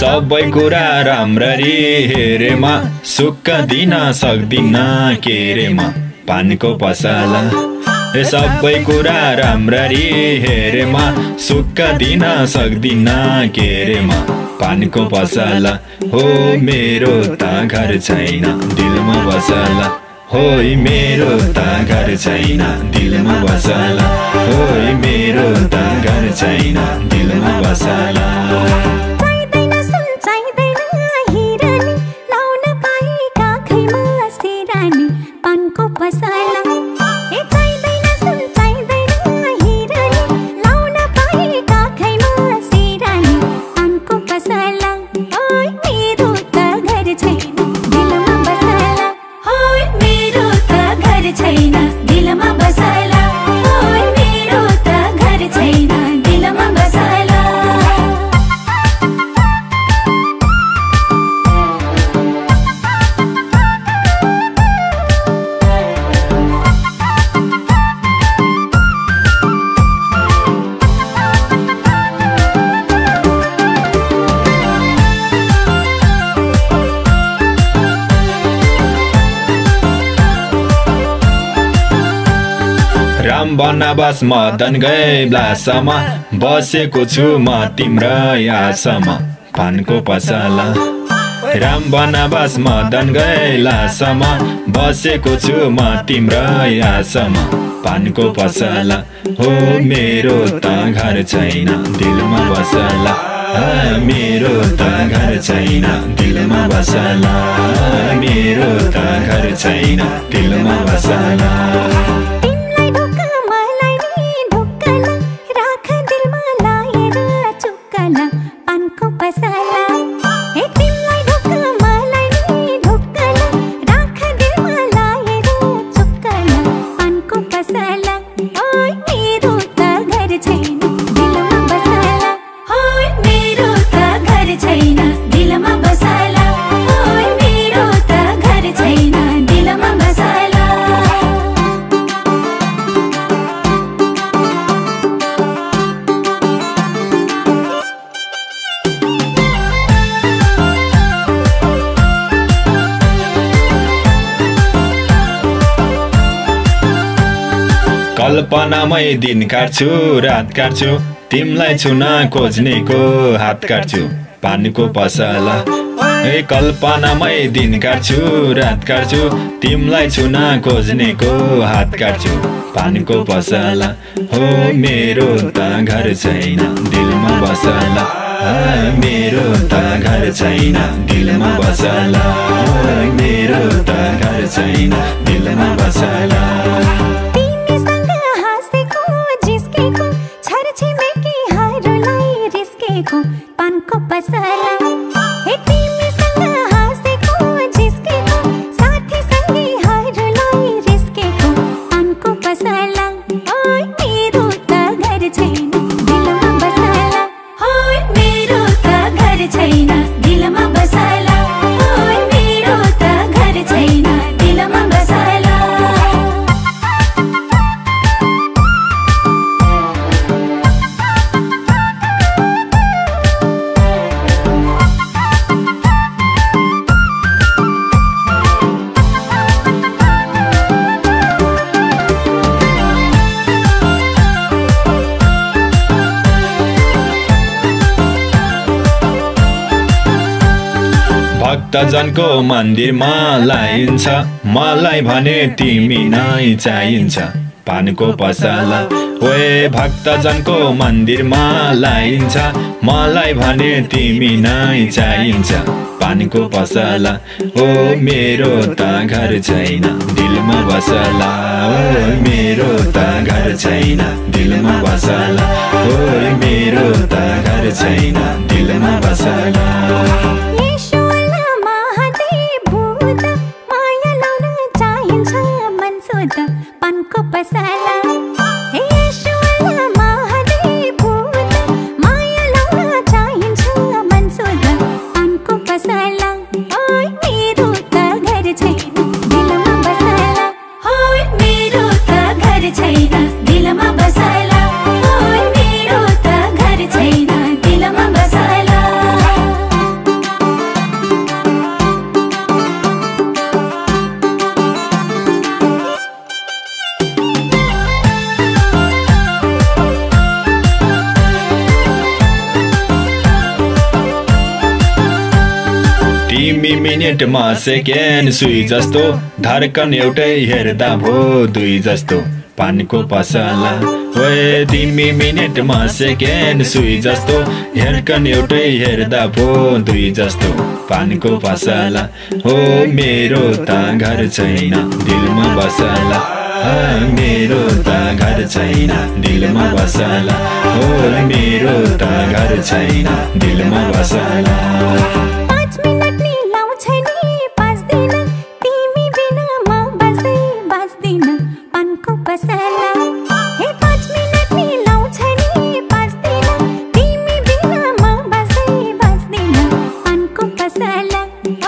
सबै कुरा राम्ररी हेरेमा सुक्क दिन सक्दिन केरेमा पानको पसला सबै कुरा राम्ररी हेरेमा सुक्क दिन सक्दिन केरेमा पानको पसला हो मेरो त घर छैन दिलमा बसला होय मेरो त घर छैन दिलमा बसला होय मेरो त घर छैन दिलमा बसला राम वनवास मदन गैलासमा बसेको छु म तिम्रो आशामा पानको पसला राम वनवास मदन गैलासमा बसेको छु म तिम्रो आशामा पानको पसला हो मेरो त घर छैन दिलमा बसला मेरो त घर छैन दिलमा बसला मेरो त घर छैन दिलमा बसला कल्पनामै दिन काट्छु रात काट्छु तिमलाई छुन खोज्नेको हात काट्छु पानीको पसला कल्पनामै दिन काट्छु रात काट्छु तिमलाई छुन खोज्नेको हात काट्छु पानीको पसला हो मेरो त घर छैन दिलमा बसला मेरो त घर छैन दिलमा बसला मेरो त घर छैन दिलमा बसला पानको पसला तिमीसँग हाँसेको जिस्केको साथी सँगै हरूलाई रिस्केको पानको पसला ओइ मेरो त घर छैन दिलमा बसला ओइ मेरो त घर छैन दिलमा बसला ओइ मेरो त घर छैन दिलमा बसला भक्तजनको मन्दिरमा लाइन्छ मलाई भने तिमी नै चाहिन्छ पानको पसला ओए भक्तजनको मन्दिरमा लाइन्छ मलाई भने तिमी नै चाहिन्छ पानीको पसला ओ मेरो त घर छैन दिलमा बसला ओ मेरो त घर छैन दिलमा बसला ओ मेरो त घर छैन दिलमा बसला ईश्वरला महादेव भूत माया लाउन चाहिन्छ मन सोध पानको पसला ईश्वरला महादेव भूत माया लाउन चाहिन्छ मन सोध पानको पसला ओइ मेरो त घर छैन दिलमा बसला ओइ मेरो त घर छैन दिलमा बसला ओइ मेरो त घर छैन दिलमा बसला तिमी मिनेटमा सेकेन्ड सुई जस्तो धड्कन एउटै हेर्दा भो दुई जस्तो पानीको पसला ओए तिमी मिनेटमा सेकेन्ड सुई जस्तो धड्कन एउटै हेर्दा भो दुई जस्तो पानीको पसला हो मेरो त घर छैन दिलमा बसला मेरो त घर छैन दिलमा बसला हो मेरो त घर छैन दिलमा बसला 5 मिनट नि लाउँछ नि 5 दिन तिमी बिना म बस्दैन पानको पसला हे 5 मिनट नि लाउँछ नि 5 दिन तिमी बिना म बस्दैन पानको पसला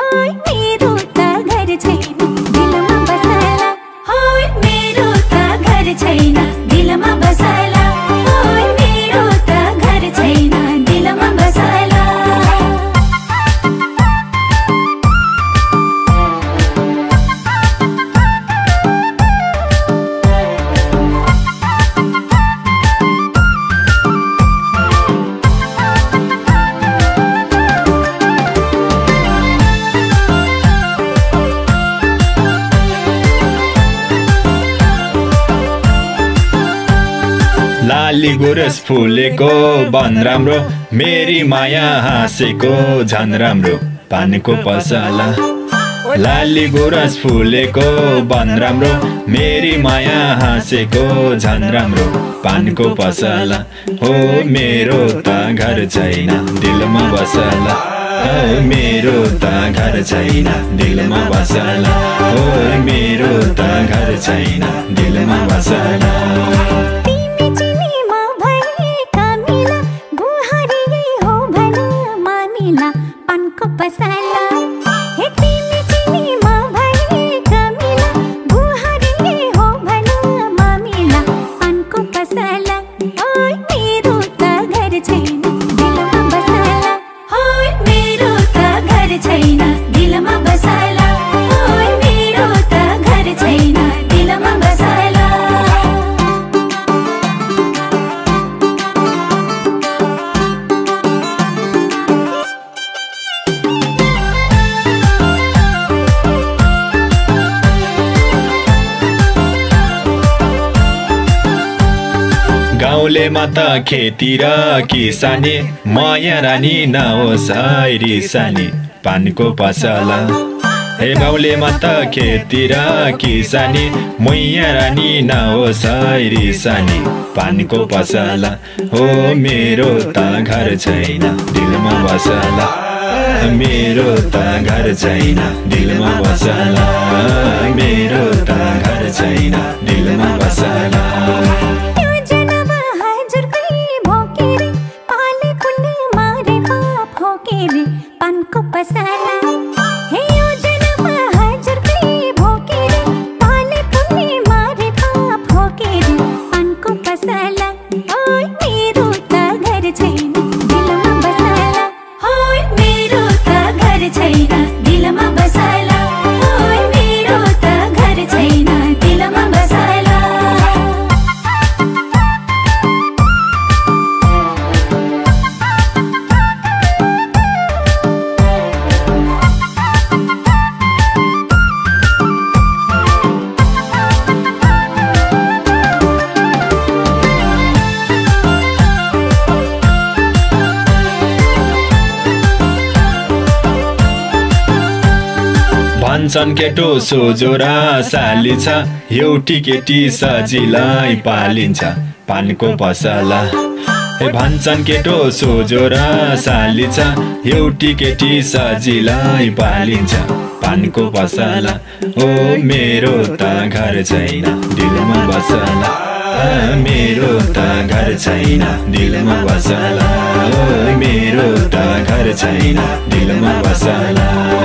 ओइ मेरो त घर छैन दिलमा बसला ओइ मेरो त घर छैन दिलमा बसला ओइ मेरो त घर छैन दिलमा बसला लाली गुरस फुलेको बन राम्रो मेरी माया हाँसेको झन राम्रो पानीको पसला लाली गुरस फुलेको बन राम्रो मेरी माया हाँसेको झन राम्रो पानीको पसला हो मेरो त घर छैन दिलमा बसला हो मेरो त घर छैन दिलमा बसला हो मेरो त घर छैन दिलमा बसला पसला हे तिमी चिनीमा भए कमिला बुहारी हो भन मामिला पानको पसला ओइ मेरो त घर छैन दिलमा बसला ओइ मेरो त घर छैन दिलमा बसला ओइ मेरो त घर छैन दिलमा बसला गाउँले माता खेती र किसानी माया रानी नहोस् रिसानी पानीको पसला हे गाउँले माता खेती र किसानी मैया रानी नहोस् रिसानी पानीको पसला हो मेरो त घर छैन दिलमा बसला मेरो त घर छैन दिलमा बसला मेरो त घर छैन दिलमा बसला पानको पसला हे योजना हाजर कई भोकेरे पाले पुण्य मारे पाप होकेरे पानको पसला ओइ मेरो त घर छैन दिलमा बसला ओइ मेरो त घर छैन दिलमा बसला ओइ मेरो त घर छैन दिलमा बसला भन्छन् केटो सोझोरा साली छ एउटी केटी सजिलै पालिन्छ पानीको पसला भन्छन् केटो सोझो र साली छ एउटी केटी सजिलै पालिन्छ पानको पसला ओ मेरो त घर छैन दिलमा बसला मेरो त घर छैन दिलमा बसला ओ मेरो त घर छैन दिलमा बसला